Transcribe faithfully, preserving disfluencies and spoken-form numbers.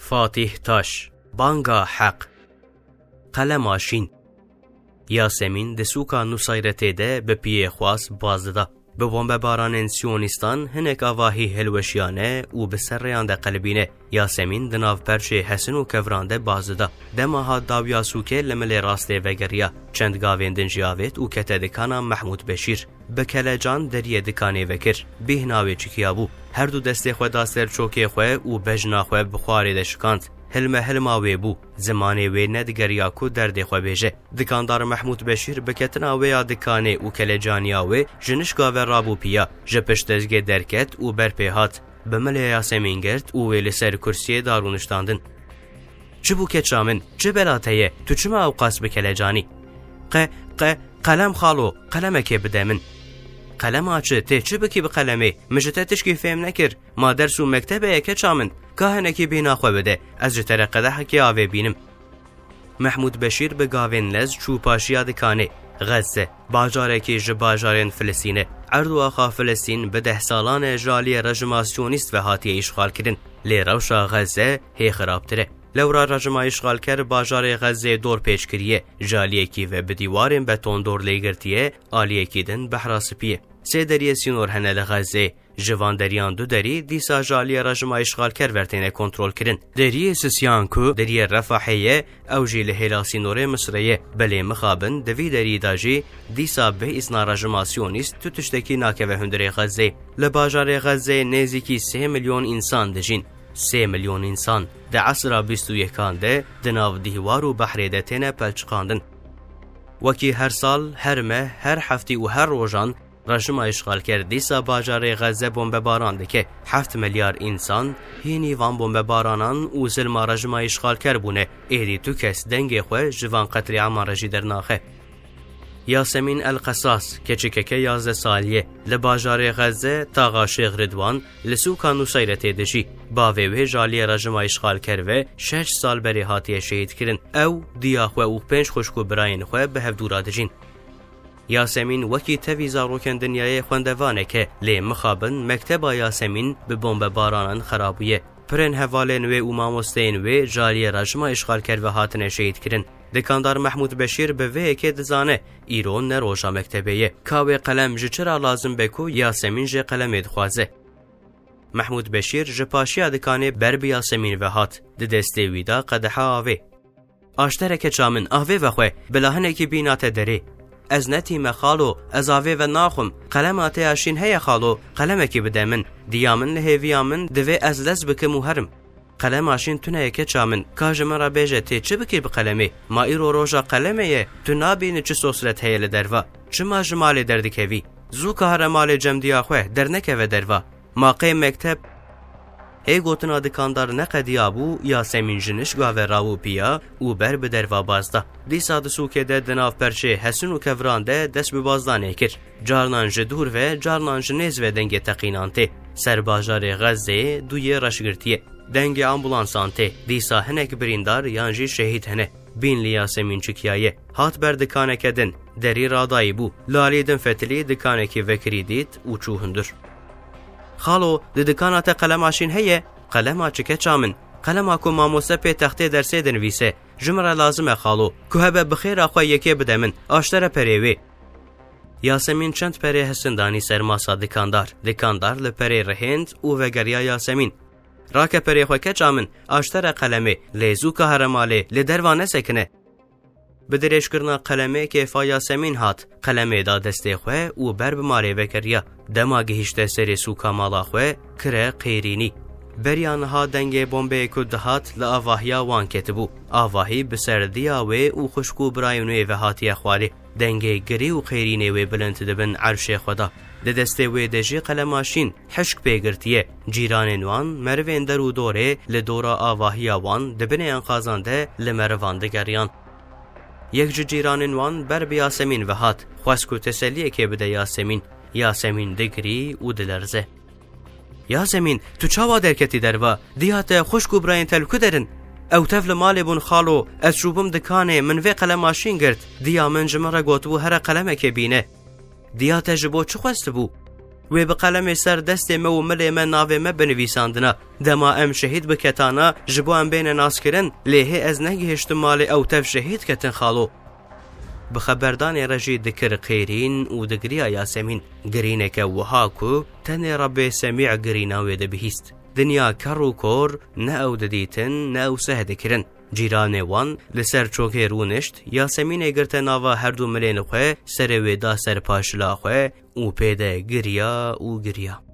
Fatîh Taş, Banga Heq. Qelema şîn. Yasemîn di sûka Nusayretê de bi piyê xwaz baz dida. Bi bombebaranên siyonîstan hinek avahî hilweşiyane û bi ser rêyan de qelibîne. Yasemîn di nav perçê hesin û kevran de baz dida. Dema hat dawiya sûkê li milê rastê vegeriya. Çend gavên din jî avêt û kete dikana Mehmûd Beşîr. Bi kelecan deriyê dikanê vekir. Bêhna wê çikiya bû. Her du destê xwe da ser çokê xwe û bejna xwe bi xwarê de şikand. Hilme hilma wê bû. Zimanê wê nedigeriya ku derdê xwe bêje. Dikandar Mehmûd Beşîr bi ketina wê ya dikanê û kelecaniya wê ji nişka ve rabû piya. Ji pişt dezgê derket û ber pê hat. Bi milê Yasemîn girt û wê li ser kursiyê da rûniştandin. Çi bû keça min? Çi bela te ye? Tu çima ewqas bi kelecanî? Qe, qe, qelem xalo, qelemekê bide min. Qelema çi? Tê çi bikî bi qelemê? Min ji te tişkî fêm nekir. Ma ders û mekteb heye keça min. Ka hinekî bîna xwe bide. Ez ji te re qedehekê avê bînim. Mehmûd Beşîr bi gavên lez çû paşiya dikanê. Xezze, bajarekî ji bajarên Filistîn e. Erdo axa Filistîn bi deh salan e ji aliyê rejima siyonîst ve hatiye îşxalkirin. Lê rewşa Xezze hê xirabtir e. Lewra rejima îşxalker bajarê Xezzê dor pêç kiriye. Ji aliyekî ve bi dîwarên beton dor lê girtiye, aliyekî din behra spî ye. Sê deriyê sînor hene li Xezzê. Ji van deriyan du derî dîsa ji aliyê rejima îşxalker ve têne kontrolkirin. Deriyê sisiyan ku deriyê Refahê ye, ew jî li hêla sînorê Misirê ye. Belê mixabin di vî derî de jî dîsa bê îzna rejima siyonîst tu tiştekî nakeve hundirê Xezzê. Li bajarê Xezzê nêzîkî sê milyon însan dijîn. Sê milyon însan di esra bîst û yekan de di nav dîwar û behrê de têne pelçiqandin. Wekî her sal, her meh, her heftî û her rojan rejima îşxalker dîsa bajarê Xezze bombebaran dike. Heft milyar însan hînî van bombebaranan û zilma rejima îşxalker bûne. Êdî tu kes dengê xwe ji van qetlîaman re jî dernaxe. Yasemîn El Qesas, keçikeke yazdeh salî ye. Li bajarê Xezze, taxa Şêx Ridwan, li sûka Nuseyretê dijî. Bavê wê ji aliyê rejima îşxalker ve şeş sal berê hatiye şehîdkirin. Ew, diya xwe û pênc xwişk û birayên xwe bi hevdû re dijîn. Yasemîn wekî tevî zarokên dinyayê xwendevanek e, lê mixabin mekteba Yasemîn bi bombebaranan xera bûye. Pirên hevalên wê û mamosteyên wê ji aliyê rejima îşxalker ve hatine şehîdkirin. Dikandar Mehmûd Beşîr bi vê yekê dizane, îro ne roja mektebê ye. Ka wê qelem ji çi re lazim be ku Yasemîn jê qelemê dixwaze? Mehmûd Beşîr ji paşiya dikanê ber bi Yasemîn ve hat. Di destê wî de qedeha avê. Aştere keça min, avê vexwe, bila hinekî bîna te derê. Ez netî me xalo, ez avê ve naxwim. Qelema te ya şîn heye xalo, qelemekî bide min. Diya min li hêviya min, divê ez lez bikim û herim. Qelema şîn tune ye keça min, ka ji min re bêje tê çi bikî bi qelemê? Ma îro roja qelemê ye, tu nabînî çi sosret heye li derva. Çima ji malê derdikevî? Zû ka here malê cem diya xwe, dernekeve derva. Ma qey mekteb? Hê gotina dikandar neqediya bû, Yasemîn ji nişka ve rabû piya û ber bi derva baz da. Dîsa di sûkê de di nav perçê hesin û kevran de dest bi bazdanê kir. Carnan ji dûr ve, carnan ji nêz ve dengê teqînan tê. Ser bajarê Xezzeyê duyê reş girtiye. Dengê ambulansan tê. Dîsa hinek birîndar yan jî şehîd hene. Bîn li Yasemîn çikiyaye. Hat ber dikaneke din. Derî radayî bû. Li alî din fetilî dikanekî vekirî dît û çû hundir. Xalo, di dikana te qelema şîn heye? Qelema çi keça min? Qelema ku mamoste pê textê dersê dinivîse. Ji min re lazim e xalo. Ku hebe bi xêra xwe yekê bide min. Aştere perê wê. Yasemîn çend perê hesin danî ser masa dikandar. Dikandar li perê rihênd û vegeriya Yasemîn. Rake perê xwe keça min, aştere qelemê, lê zû ka here malê, li derva nesekine. Bi dirêjkirina qelemê kêfa Yasemîn hat, qelemê da destê xwe û ber bi malê vekeriya. Dema gihîşte serê sûka mala xwe, kire qêrînî. Beriya niha dengê bombeyê ku dihat li avahiya wan ketibû. Avahî bi ser diya wê û xwişk û birayên wê ve hatiye xwarê. Dengê girî û qêrînê wê bilind dibin erşê xwe da. Di destê wê de jî qelema şîn, hişk pê girtiye. Cîranên wan, merivên der û dorê li dora avahiya wan di binê enqazan de li merivan digeriyan. Yek ji cîranên wan ber bi Yasemîn ve hat, xwest ku teseliyekê bide Yasemîn. Yasemîn digirî û dilerze. Yasemîn, tu çawa derketî derva? Diya te, xwişk û birayên te li ku der in? Ew tev li malê bûn xalo, ez çûbûm dikanê, min vê qelema şîn girt. Diya min ji min re gotibû here qelemekê bîne. Diya te ji bo çi xwestibû? Wê bi qelemê ser destê me û milê me navê me binivîsandina. Dema em şehîd biketana, ji bo em bêne naskirin, lê hê ez negihiştim malê ew tev şehîd ketin xalo. Bi xeberdanê re jî dikir qêrîn û digiriya Yasemîn. Girîneke wiha ku tenê Rebbê Semî girîna wê dibihîst. Dinya ker û kor ne ew didîtin, ne ew seh dikirin. Cîranê wan li ser çokê rûnişt, Yasemînê girte nava her du milên xwe, serê wê da ser paşila xwe û pê de giriya û giriya.